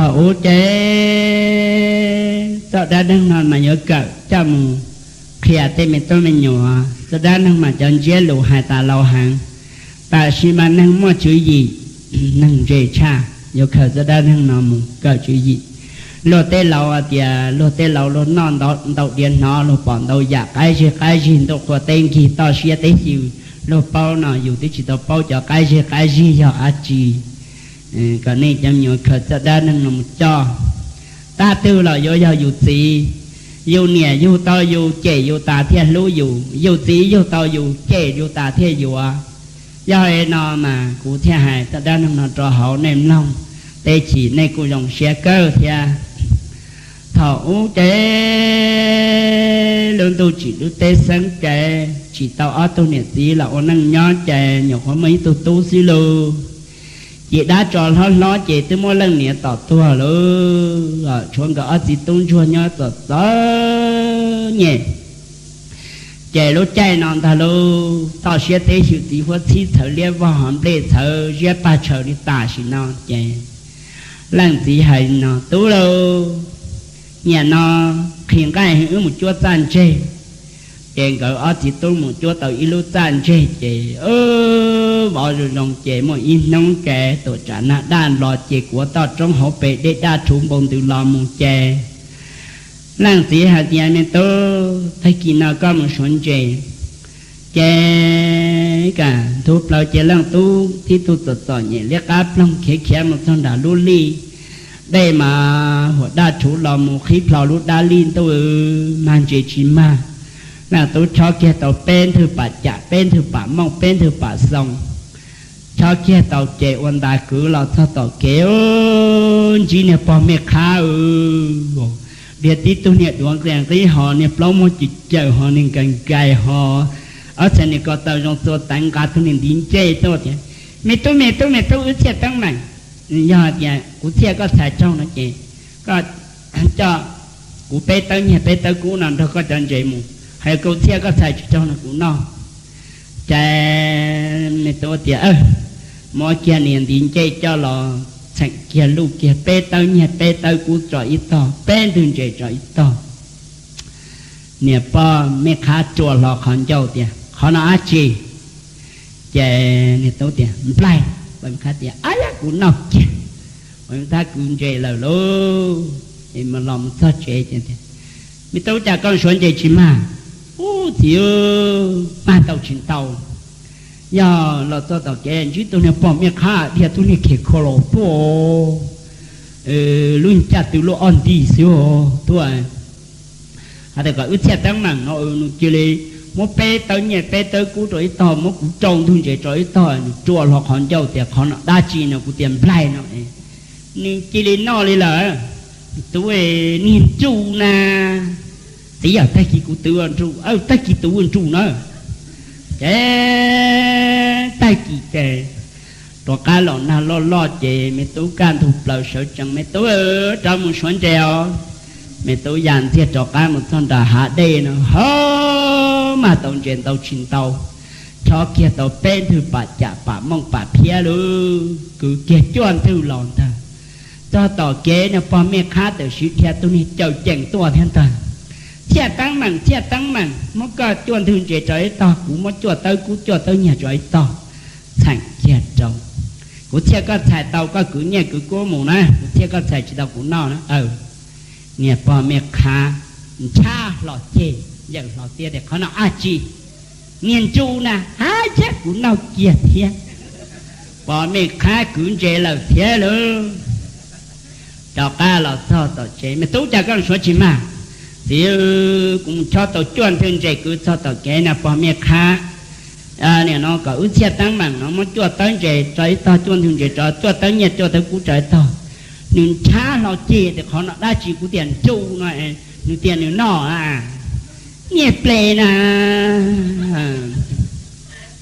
Thaum ub ces txoj dab neeg no mas yuav kawm coj mus qhia tej me tub me nyuam. Txoj dab neeg mas cov ntsiab lus hais tas laus heev, tab sis mas neeg muaj tswv yim, neeg ntse tshaj, yuav khaws txoj dab neeg no mus kawm tswv yim. Luag tej laus tias, luag tej laus luag noj ntau diav hnov, luag pom ntau yam qab zig qab zig, ntuj qhua teb nkig, toj siab teb xyw, luag paub no yus twb tsis tau paub cov qab zig qab zig yog dab tsi. Kom nej cov me nyuam khaws txoj dab neeg no mus coj. Tag twg los yuav yog yus txiv, yus niam yug tau yus, cem yus tas thiaj hlub yus, yus txiv yug tau yus, cem yus tas thiaj yuav. Yog li no mas kuv thiaj hais txoj dab neeg no rau hauv nej mloog, tej chim nej kuj zoo siab kawg thiab. Thaum ub ces lub ntuj tsim lub teb xeeb ces tsis tau ob tug niam txiv los ua neej nyob ces nyuam qhuav muaj ib tug tub xwb lauj. Ces dab tsov hlob hlob ces twb muab leej niam tom tuag lawm, tshuav nkawd ob txiv tub ntsuag nyob txom txom nyem. Ces lub caij no ntag lauj, toj siab teb xyw, txiv huab txhib txhawv liab vog, hov nplej txhawv ziab pag tshaws li tam sim no ces leej txiv hais no, tub lauj, nyam no qhis nqaij wb mus cuab txaj ntseg. Ces nkawd ob txiv tub mus cuab tau ib lub txaj ntseg ces vov zoo zoo ces muaj ib hnub ces tuam tsam nag daj los ces kuav toj roob hauv pes dej daj rhuv npau ntws los mus ces leej txiv hais tias, me tub, tag kis no koj mus suav ntses. Ces kam ntug plaws ces leej tub tib tug txom txom nyem liab qab ploog khiav khiav mus txog nram lub lij. Dej mas huam daj rhuv los mus qhib plho lub dab lij ntuj, mag ntses tsis mag. Leej tub chob kiag tau peb ntwg pam cam, peb ntwg pam mooj, peb ntwg pam xoo. Chob kiag tau ces ua ntas kwv los txog tom kev, ntsib niag pog mej qhab, dhia tib tug niag duav nqis nqib hos niag plaub muag cim cawm hos niag nkais nkais hos ob txhais niag ko taw zoo txua teev nqa tug niag ntiv ncej tuaj tias, me tub me tub me tub, wb txhiaj teeb meem. Yog hais tias kuv txhiaj koj txhais raug no ces koj coj kuv peb tawb nyiaj peb tawb kub no nrog koj cov ntses mus, hos yog kuv txhiaj koj txhais tsis raug no kuv noj. Ces me tub tias, muab kiag niag ntiv ncej coj los txheem kiag luj kiag peb tawb nyiaj peb tawb kub tso ib tog, peb ntwg ntses tso ib tog. Niag pog mej qhab rua hlo qhov ncauj tias, qhov no dab tsi? Ces niag tub tias, nplaig. Pog mej qhab tias, ab yab, kuv noj kiag. Pog mej qhab kwv ntses lawm lauj. Los mus txog tsev ces, me tub, cas koj suav ntses tsis mag? Ub txiv, mag tau tsis ntau. Yog los txog tom kev ntsib tug niag pog mej qhab dhia tug niag khem kho los tuaj, lub caj tw luaj ob nti xwb tuaj. Hais tias kom wb txhiaj teeb meem no, nws cia li muab peb tawb nyiaj peb tawb kub rau ib tog, muab kuv rau ntwg ntses rau ib tog, nws rua hlo qhov ncauj tias, qhov no dab tsi no? Kuv tias, nplaig no. Nws cia li noj li lawm. Tub, niag nruj na. Txiv, yog tag kis kuv twv nruj, tag kis twv nruj na. Ces tag kis ces rov qab los nag loj loj ces me tub kaj ntug plaws sawv tsees, me tub, rov mus suav ntses os. Me tub ya ntxiag rov qab mus txog nram hav dej no, ho mag tau ntses ntau tsis ntau, chob kiag tau peb ntwg pam cam pam mooj pam phiab lawm, kwv kiag cuaj ntwg los ntag. Txog tom kev no pog mej qhab tawm siv dhia tug niag cawm ceem tuaj thiab ntag. Txhiaj teeb meem, txhiaj teeb meem, muab koj cuaj ntwg ntses rau ib tog, kuv muab cuaj tawb kub cuaj tawb nyiaj rau ib tog, txheem kiag rau. Kuv txhiaj koj txhais tau, koj kwv nyiaj kwv kub mus na, kuv txhiaj koj txhais tsis tau kuv noj na. Niag pog mej qhab ntshab hlo ceg, yawm hlo tiab tias, qhov no dab tsi? Niag nruj na. Ab yab, kuv noj kiag thiab. Pog mej qhab kwv ntses lawm thiab lauj. Rov qab los txog tom tsev, me tub, cas koj suav tsis mag? Txiv, kuv mus chob tau cuaj ntwg ntses kwv txog tom kev no pog mej qhab, nim no kom wb txhiaj teeb meem no, muab cuaj tawb ntses rau ib tog, cuaj ntwg ntses rau, cuaj tawb nyiaj cuaj tawb kub rau ib tog. Nws ntshab hlo ceg tias, qhov no dab tsi? Kuv tias nruj no. Nws tias nws noj niag ples na.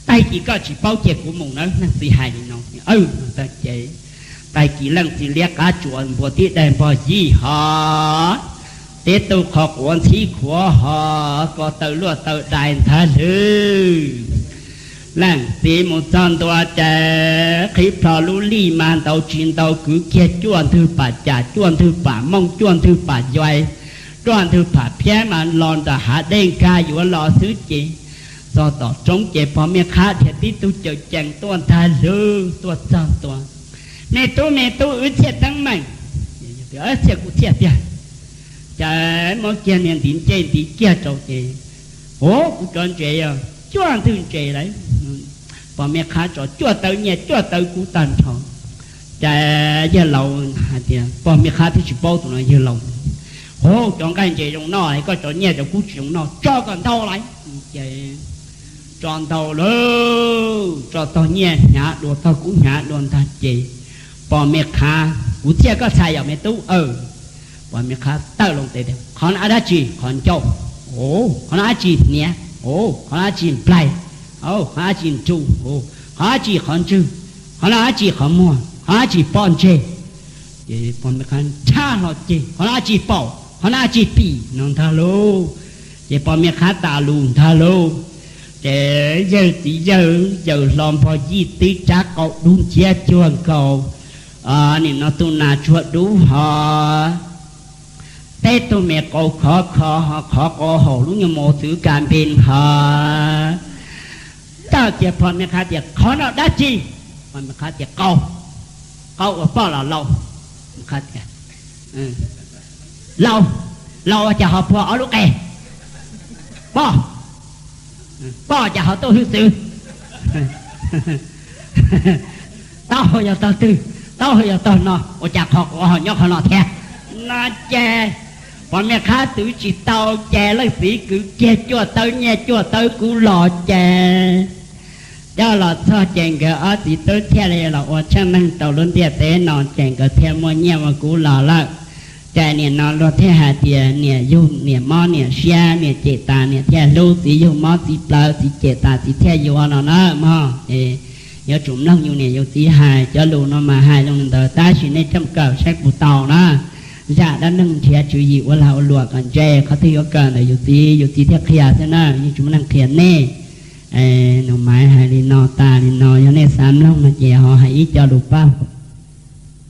Tag kis koj tsis paub cia kuv mus nawb. Leej txiv hais li no. Ces tag kis leej txiv liab qab tsuas npua tib daim npog yij hos, tib tug qhov quav ntxhib khuav hos, ko taw luaj taw dai nthav hlwb, Leej txiv mus txog ntua ces qhib plho lub lij mas ntau tsis ntau kwv kiag cuaj ntwg pam cas, cuaj ntwg pam mooj, cuaj ntwg pam yais, cuaj ntwg pam phiab mas los ntawm hav dej nkag yuav los xwb ces txog tom roob ces pog Mej Qhab dhia tib tug cawm cees tuaj ntag lauj. Tuaj txog ntua, Me tub, me tub, wb txhiaj teeb meem. Txhiaj kuj txhiaj tiag. Ces muab kiag niag ntiv ncej ntiv kiag rau ces, Ua, kuv cov ntses yog cuaj ntwg ntses lawm. Pog Mej Qhab tso cuaj tawb nyiaj cuaj tawb kub tag nrho. Ces yawg laus hais tias, Pog Mej Qhab twb tsis paub tus no yawg laus. Ua, cov nqaij ntses zoo noj, koj cov nyiaj cov kub tsis zoo noj, tso kom ntau lawm. Ces tso ntau lawm, tso tog nyiaj hnyav dua, tog kub hnyav dua ntag ces pog Mej Qhab, Kuv txhiaj koj txhais yom me tub aw. Pog Mej Qhab tawm loo tes tias, Qhov no dab tsi? Qhov ncauj. Qhov no dab tsi? Hniav. Qhov no dab tsi? Nplaig. Qhov no dab tsi? Nruj. Qhov no dab tsi? Qhov ntswg. Qhov no dab tsi? Qhov muag. Qhov no dab tsi? Pob ntseg. Ces pog Mej Qhab nrhab hlo ceg, Qhov no dab tsi? Paum. Qhov no dab tsi? Pim, no ntag lauj. Ces pog Mej Qhab tas lus ntag lauj. Ces yawg txiv yawg yawm hlo npog yij tib rab qau dub nciab cuag nkaus nim no tus nas tsuag dub hos, tib tug me qau khov kho hos, qhov qau haum lub nyuag mos txwv kas npe hos. Tawm kiag pog Mej Qhab tias, Qhov no dab tsi? Pog Mej Qhab tias, Qau. Qau ua poj los laus? Laus. Laus ua cas ho puag ob lub qe? Poj. Poj cas ho tuaj hwj txwv? Taub hau yog tog twg? Taub hau yog tog no, ua cas qhov quav ho nyob qhov no thiab? No ces pog Mej Qhab twv tsis tau ces leej txiv kwv kiag cuaj tawb nyiaj cuaj tawb kub los ces coj los txog ces nkawd ob txiv tub thiaj li los ua tsheej neeg rau lub ntiaj teb no ces nkawd thiaj muaj nyiaj muaj kub los lawm. Ces nim no luag thiaj hais tias niam yug niam mob niam siab, niam cem tas niam thiaj hlub, txiv yug mob txiv plawv, txiv cem tas txiv thiaj yuav no na mog. Yuav tsum mloog yus niam yus txiv hais, cov lus no mas hais zoo li ntawd tab sis nej coj kawm saib puas tau na. Zaj dab neeg nrhiav tswv yim ua lag ua luam kom ntse, qhov twg yuav kawm ntawm yus txiv, yus txiv thiaj qhia xwb na, yeej tsis muaj neeg qhia nej. Nus Maiv hais li no tas li no, yog nej xav mloog no ces ho hais ib co lus pab